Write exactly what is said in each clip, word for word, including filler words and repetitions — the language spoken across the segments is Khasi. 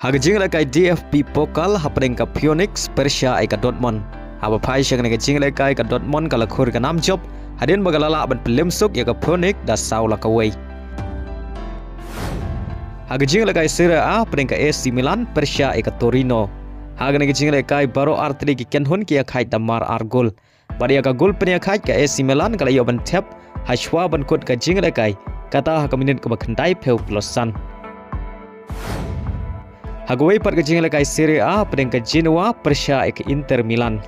Ha ka jinglehkai D F B Pokal hapdeng ka Phoenix pyrshah ïa ka Dortmund. Haba phai sha kane ka jinglehkai ka Dortmund ka la khur ka nam jop hadien ba ka la lah ban pynlem suk ïa ka Phoenix da saw la kawei. Ha ka jinglehkai Serie A hapdeng ka A C Milan pyrshah ïa ka Torino. Ha kane ka jinglehkai baroh artylli ki kynhun ki ïa khaid da mar ar gol. Bad ïa ka gol pynïakhaid ka A C Milan ka la ïoh ban thep ha shuwa ban kut ka jinglehkai, kata ha ka minit kaba khyndai phew plus san. Ha kawei pat ka jinglehkai Serie A hapdeng ka Genoa pyrshah ïa ka Inter Milan.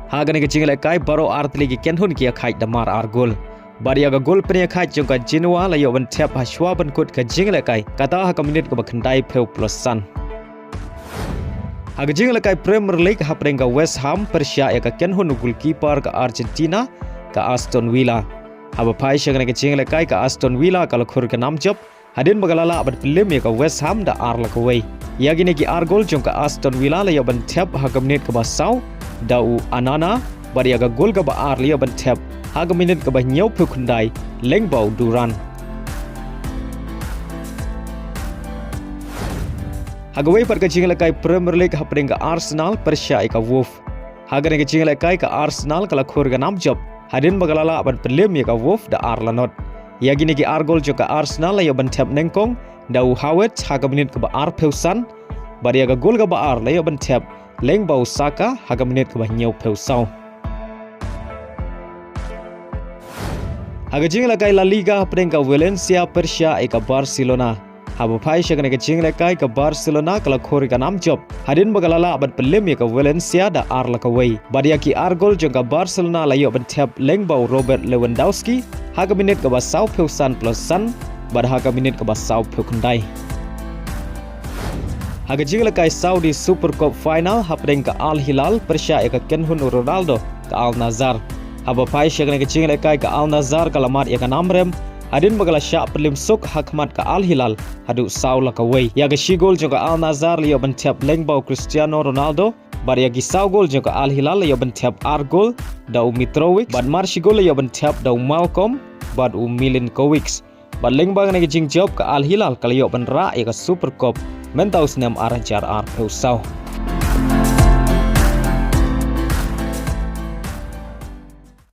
Ha kane ka jinglehkai baroh artylli ki kynhun ki ïa khaid da mar ar gol. Bad ïa ka gol pynïakhaid jong ka Genoa la ïoh ban thep ha shuwa ban kut ka jinglehkai, kata ha ka minit kaba khyndai phew plus san. Ha ka jinglehkai Premier League hapdeng ka West Ham pyrshah ïa ka kynhun u goalkeeper ka Argentina, ka Aston Villa. Haba phai sha kane ka jinglehkai ka Aston Villa ka la khur ka nam jop hadien ba ka la lah ban pynlem ïa ka West Ham da ar la kawei. Ïa kine ki ar gol jong ka Aston Villa la ïoh ban thep ha ka minit kaba saw da u Onana, bad ïa ka gol kaba ar la ïoh ban thep ha ka minit kaba hynñiew phew khyndai lyngba u Duran. Ha kawei pat ka jinglehkai Premier League hapdeng ka Arsenal pyrshah ïa ka Wolves. Ha kane ka jinglehkai ka Arsenal ka la khur ka nam jop hadien ba ka la lah ban pynlem ïa ka Wolves da ar la not. Ïa kine ki ar gol jong ka Arsenal la ïoh ban thep nyngkong da u Havertz ha ka minit kaba ar phew san, bad ïa ka gol kaba ar la ïoh ban thep lyngba u Saka ha ka minit kaba hynñiew phew saw. Ha ka jinglehkai La Liga hapdeng ka Valencia pyrshah ïa ka Barcelona. Haba phai sha kane ka jinglehkai ka Barcelona ka la khur ka nam jop hadien ba ka la lah ban pynlem ïa ka Valencia da ar la kawei. Bad ïa ki ar gol jong ka Barcelona la ïoh ban thep lyngba u Robert Lewandowski ha ka minit kaba saw phew san plus san, bad ha ka minit kaba saw phew khyndai. Ha ka jinglehkai Saudi Super Cup final hapdeng ka Al Hilal pyrshah ïa ka kynhun u Ronaldo, ka Al Nassr. Haba phai sha kane ka jinglehkai ka Al Nassr ka la mad ïa ka nam rem hadien ba ka la shah pynlem suk ha khmat ka Al Hilal haduh saw la kawei. Ïa ka shi gol jong ka Al Nassr la ïoh ban thep lyngba u Cristiano Ronaldo, bad ïa ki saw gol jong ka Al Hilal la ïoh ban thep ar gol da u Mitrovic, bad mar shi gol la ïoh ban thep da u Malcom bad u Milinkovic. Bad lyngba kane ka jingjop ka Al Hilal ka la ïoh ban rah ïa ka Super Cup mynta u snem ar hajar ar phew saw.